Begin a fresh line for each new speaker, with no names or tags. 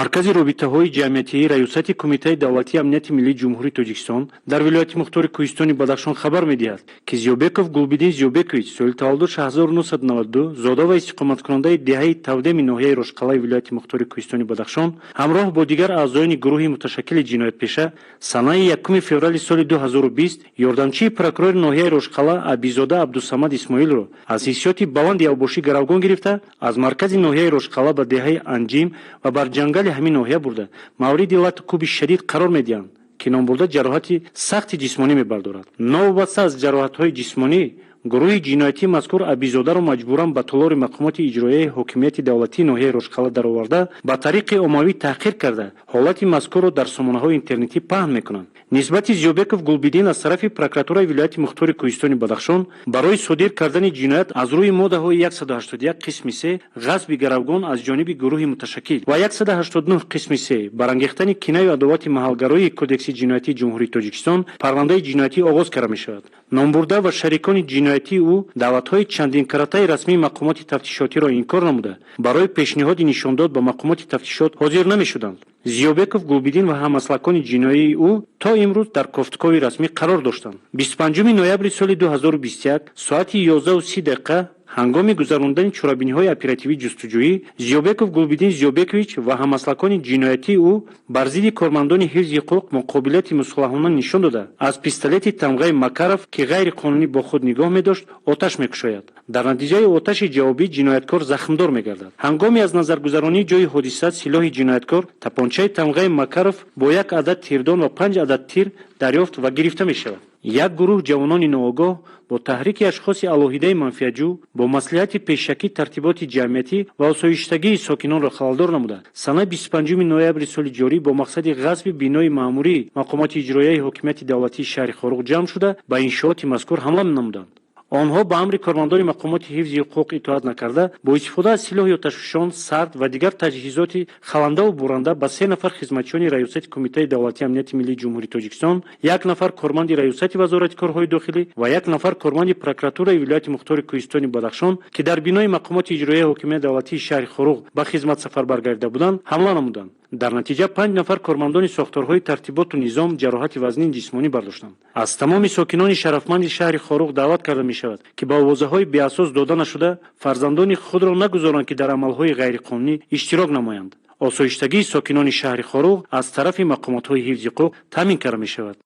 Маркази робитаҳои ҷамъиятии Раёсати Кумитаи давлатии амнияти миллии Ҷумҳурии Тоҷикистон дар вилояти мухтори Кӯҳистони Бадахшон хабар медиҳад, ки Зиёбеков Гулбиддин Зиёбекович, соли таваллуд 1992, зода ва истиқоматкунандаи деҳаи Тавдеми ноҳияи Рошқалаи вилояти мухтори Кӯҳистони Бадахшон, ҳамроҳ бо дигар аъзоёни гурӯҳи муташаккили ҷиноятпеша, санаи 1 феврали соли 2020 ёрдамчии прокурори ноҳияи Рошқала Абизода Абдусамад Исмоилро аз ҳиссиёти баланди авбошӣ гаравгон гирифта, аз маркази ноҳияи Рошқала ба деҳаи Анҷим ва бар ҷангали ҳамин ноҳия бурда, мавриди лату кӯби шадид қарор медиҳанд, ки номбурда ҷароҳати сахти ҷисмонӣ мебардорад. Новобаста аз ҷароҳатҳои ҷисмонӣ, гурӯҳи ҷиноятии мазкур Абизодаро маҷбуран ба толори мақомоти иҷроияи ҳокимияти давлатии ноҳияи Рошқала дароварда, ба тариқи оммавӣ таҳқир карда, ҳолати мазкурро дар сомонаҳои интернетӣ паҳн мекунанд. Нисбати Зиёбеков Гулбиддин аз тарафи прокуратураи вилояти мухтори Кӯҳистони Бадахшон барои содир кардани ҷиноят аз рӯи моддаҳои 181 қисми 3, ғасби гаравгон аз ҷониби гурӯҳи муташаккил, ва 189 қисми 3, барангехтани кинаю адовати маҳалгароии Кодекси ҷиноятии Ҷумҳурии Тоҷикистон парвандаи ҷиноятӣ оғоз карда мешавад. Номбурда ва шарикони ҷиноятии ӯ даъватҳои чандинкаратаи расмии мақомоти тафтишотиро инкор намуда, барои пешниҳоди нишондод ба мақомоти тафтишот ҳозир намешуданд. Зиёбеков Гулбиддин ва ҳамаслакони ҷиноии ӯ то имрӯз дар кофтукови расмӣ қарор доштанд. 25 ноябри соли 2021 соати 11:30 дақиқа ҳангоми гузарондани чорабиниҳои оперативӣ ҷустуҷӯӣ Зиёбеков Гулбиддин Зиёбекович ва ҳамаслакони ҷиноятии ӯ бар зидди кормандони ҳифзи ҳуқуқ муқобилияти мусаллаҳона нишон дода, аз пистолети тамғаи Макаров, ки ғайриқонунӣ бо худ нигоҳ медошт, оташ мекушояд. Дар натиҷаи оташи ҷавобӣ ҷинояткор захмдор мегардад. Ҳангоми аз назаргузаронии ҷои ҳодиса силоҳи ҷинояткор, тапончаи тамғаи Макаров бо як адад тирдон ва 5 адад тир дарёфт ва гирифта мешавад. Як гурӯҳ ҷавонони ноогоҳ бо таҳрики ашхоси алоҳидаи манфиатҷӯ бо маслиҳати пешакӣ тартиботи ҷамъиятӣ ва осоиштагии сокинонро халалдор намуда, санаи 25 ноябри соли ҷорӣ бо мақсади ғасби бинои маъмурии мақомоти иҷроияи ҳокимияти давлатии шаҳри Хоруғ ҷамъ шуда, ба иншооти мазкур ҳамла намуданд. Онҳо ба амри кормандони мақомоти ҳифзи ҳуқуқ итоат накарда, бо истифода аз силоҳи оташфишон, сард ва дигар таҷҳизоти халандаву буранда ба 3 нафар хизматчиёни Раёсати Кумитаи давлатии амнияти миллии Ҷумҳурии Тоҷикистон, як нафар корманди Раёсати Вазорати корҳои дохилӣ ва як нафар корманди прокуратураи вилояти мухтори Кӯҳистони Бадахшон, ки дар бинои мақомоти иҷроияи ҳокимияти давлатии шаҳри Хоруғ ба хизмат сафарбар гардида буданд, ҳамла намуданд. Дар натиҷа 5 нафар кормандони сохторҳои тартиботу низом ҷароҳати вазнини ҷисмонӣ бардоштанд. Аз тамоми сокинони шарафманди шаҳри Хоруғ даъват карда мешавад, ки ба овозаҳои беасос дода нашуда, фарзандони худро нагузоранд, ки дар амалҳои ғайриқонунӣ иштирок намоянд. Осоиштагии сокинони шаҳри Хоруғ аз тарафи мақомотҳои ҳифзи ҳуқуқ таъмин карда мешавад.